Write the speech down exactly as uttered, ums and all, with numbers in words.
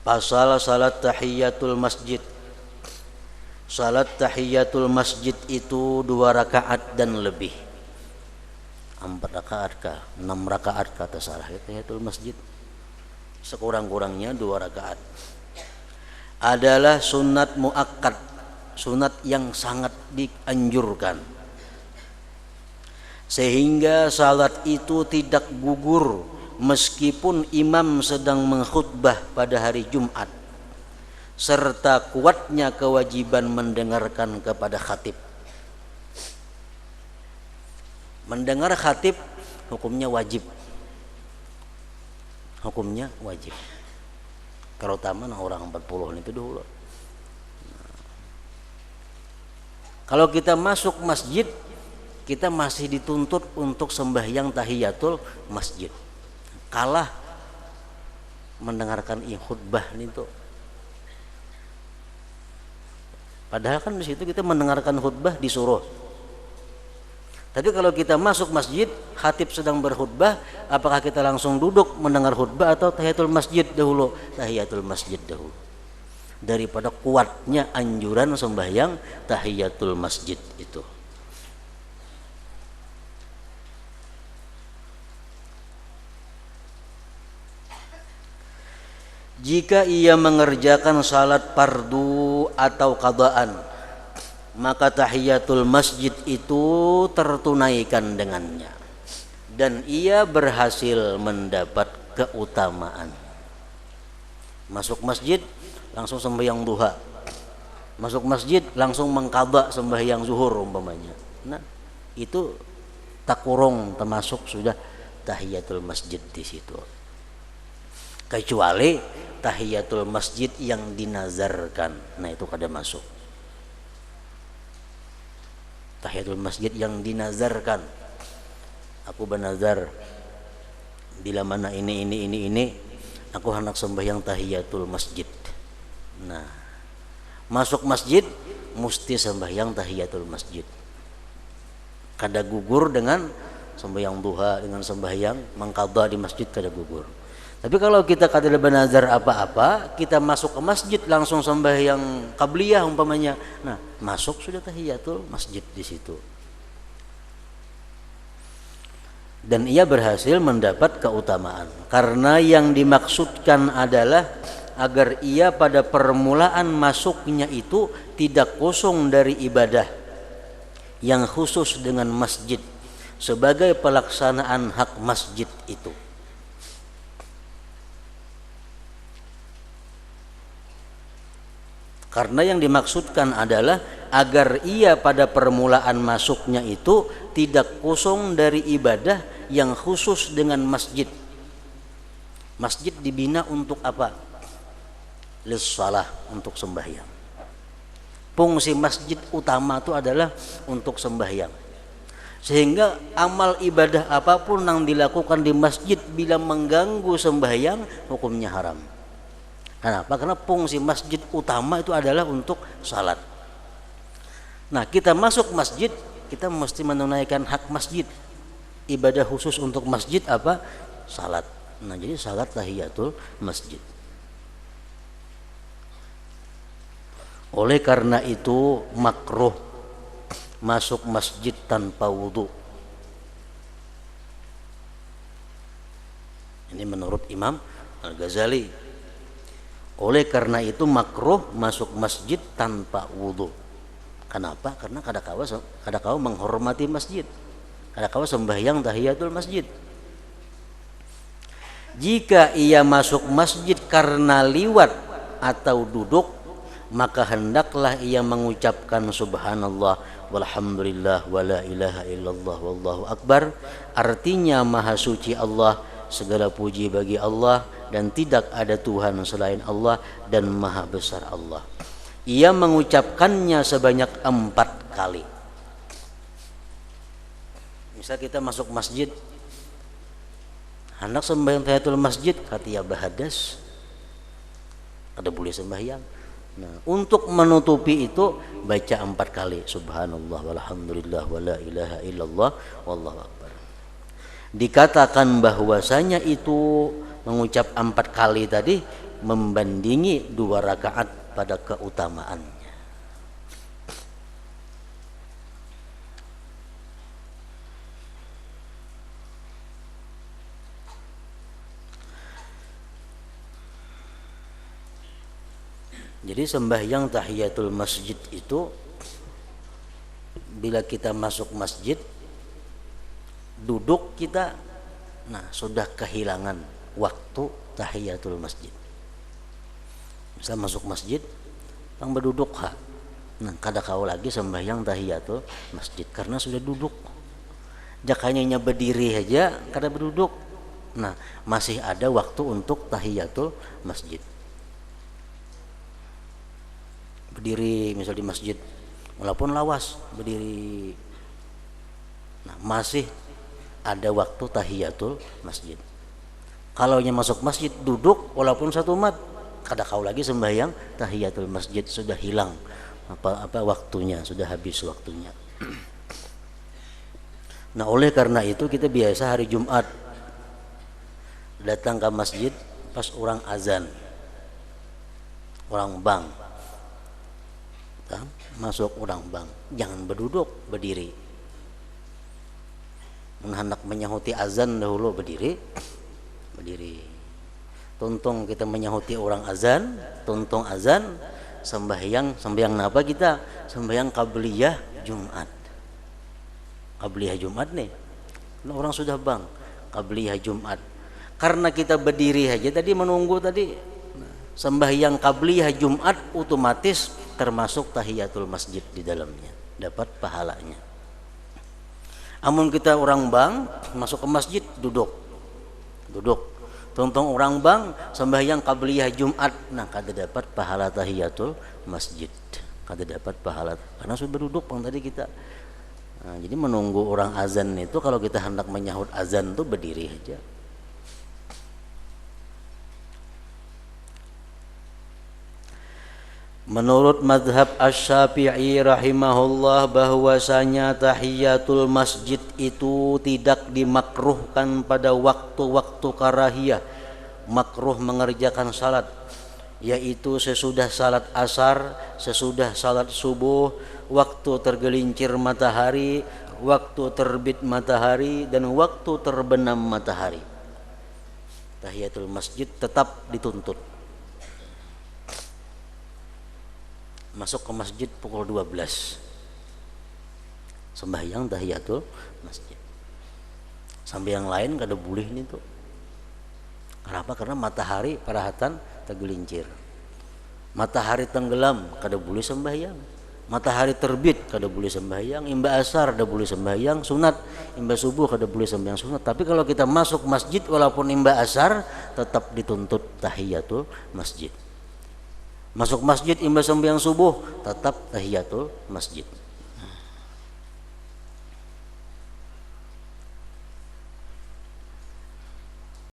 Pasal salat tahiyatul masjid. Salat tahiyatul masjid itu dua rakaat dan lebih. Empat rakaat kah, enam rakaat kah, terserah ya, tahiyatul masjid. Sekurang-kurangnya dua rakaat. Adalah sunat muakkad, sunat yang sangat dianjurkan. Sehingga salat itu tidak gugur meskipun imam sedang mengkhutbah pada hari Jumat, serta kuatnya kewajiban mendengarkan kepada khatib. Mendengar khatib hukumnya wajib. Hukumnya wajib. Terutama nah orang empat puluh itu dulu. Kalau kita masuk masjid, kita masih dituntut untuk sembahyang tahiyatul masjid. Kalah mendengarkan i-, khutbah nih tuh. Padahal kan di situ kita mendengarkan khutbah disuruh. Tapi kalau kita masuk masjid, khatib sedang berkhutbah, apakah kita langsung duduk mendengar khutbah atau tahiyatul masjid dahulu? Tahiyatul masjid dahulu. Daripada kuatnya anjuran sembahyang tahiyatul masjid itu. Jika ia mengerjakan salat fardu atau qadaan, maka tahiyatul masjid itu tertunaikan dengannya, dan ia berhasil mendapat keutamaan. Masuk masjid, langsung sembahyang duha. Masuk masjid, langsung mengqada sembahyang zuhur umpamanya. Nah, itu takurung termasuk sudah tahiyatul masjid di situ. Kecuali tahiyatul masjid yang dinazarkan. Nah, itu kada masuk. Tahiyatul masjid yang dinazarkan. Aku banazar, bila mana ini, ini, ini, ini, aku handak sembahyang tahiyatul masjid. Nah, masuk masjid musti sembahyang tahiyatul masjid. Kada gugur dengan sembahyang duha, dengan sembahyang mengqada di masjid, kada gugur. Tapi kalau kita kada ada banazar apa-apa, kita masuk ke masjid langsung sembahyang qabliyah umpamanya. Nah, masuk sudah tahiyatul masjid di situ. Dan ia berhasil mendapat keutamaan. Karena yang dimaksudkan adalah agar ia pada permulaan masuknya itu tidak kosong dari ibadah yang khusus dengan masjid sebagai pelaksanaan hak masjid itu. Karena yang dimaksudkan adalah agar ia pada permulaan masuknya itu tidak kosong dari ibadah yang khusus dengan masjid. Masjid dibina untuk apa? Lissalah, untuk sembahyang. Fungsi masjid utama itu adalah untuk sembahyang. Sehingga amal ibadah apapun yang dilakukan di masjid bila mengganggu sembahyang, hukumnya haram. Kenapa? Karena fungsi masjid utama itu adalah untuk salat. Nah, kita masuk masjid, kita mesti menunaikan hak masjid. Ibadah khusus untuk masjid apa? Salat. Nah, jadi salat tahiyatul masjid. Oleh karena itu, makruh masuk masjid tanpa wudu. Ini menurut Imam Al-Ghazali. Oleh karena itu, makruh masuk masjid tanpa wudu. Kenapa? Karena kada kawa se-, kada kawa menghormati masjid. Kada kawa sembahyang tahiyatul masjid. Jika ia masuk masjid karena liwat atau duduk, maka hendaklah ia mengucapkan subhanallah walhamdulillah wala ilaha illallah wallahu akbar. Artinya, maha suci Allah, segala puji bagi Allah, dan tidak ada Tuhan selain Allah, dan maha besar Allah. Ia mengucapkannya sebanyak empat kali. Misal kita masuk masjid, handak sembahyang tahiyatul masjid, katia bahadas, kada boleh sembahyang. Nah, untuk menutupi itu, baca empat kali, subhanallah walhamdulillah wala ilaha illallah wallahu akbar. Dikatakan bahwasanya itu mengucap empat kali tadi membandingi dua rakaat pada keutamaannya. Jadi sembahyang tahiyatul masjid itu, bila kita masuk masjid, duduk kita, nah, sudah kehilangan waktu tahiyatul masjid. Misal masuk masjid, pang beduduk ha, nah, kada kawa lagi sembahyang tahiyatul masjid karena sudah duduk. Jakanya inya bediri aja kada beduduk, nah, masih ada waktu untuk tahiyatul masjid. Bediri misal di masjid, walaupun lawas bediri, nah, masih ada waktu tahiyatul masjid. Kalau inya masuk masjid duduk walaupun satu mat, kada kau lagi sembahyang tahiyatul masjid, sudah hilang apa apa waktunya, sudah habis waktunya. Nah, oleh karena itu kita biasa hari Jumat datang ke masjid pas orang azan, orang bang. Tah, masuk orang bang, jangan beduduk, bediri. Mun handak menyahuti azan dahulu, bediri, bediri. Tuntung kita menyahuti orang azan, tuntung azan, sembahyang, sembahyang napa kita? Sembahyang qabliyah Jumat. Qabliyah Jumat nih. Nah, orang sudah bang, qabliyah Jumat. Karena kita bediri aja tadi menunggu tadi, sembahyang qabliyah Jumat otomatis termasuk tahiyatul masjid di dalamnya, dapat pahalanya. Amun kita orang bang masuk ke masjid, duduk, duduk. Tuntung orang bang sembahyang qabliyah Jumat, nah, kada dapat pahala tahiyatul masjid, kada dapat pahala karena sudah duduk bang tadi kita. Nah, jadi menunggu orang azan itu, kalau kita hendak menyahut azan tuh bediri aja. Menurut madhab Asy-Syafi'i rahimahullah, bahwasanya tahiyatul masjid itu tidak dimakruhkan pada waktu-waktu karahiyah, makruh mengerjakan salat, yaitu sesudah salat asar, sesudah salat subuh, waktu tergelincir matahari, waktu terbit matahari, dan waktu terbenam matahari. Tahiyatul masjid tetap dituntut. Masuk ke masjid pukul dua belas, sembahyang tahiyatul masjid. Sampai yang lain kada boleh nih tuh. Kenapa? Karena matahari parahatan tergelincir. Matahari tenggelam, kada boleh sembahyang. Matahari terbit, kada boleh sembahyang. Imba asar, kada boleh sembahyang sunat. Imba subuh, kada boleh sembahyang sunat. Tapi kalau kita masuk masjid, walaupun imba asar, tetap dituntut tahiyatul masjid. Masuk masjid, imba sembahyang subuh, tetap tahiyatul masjid.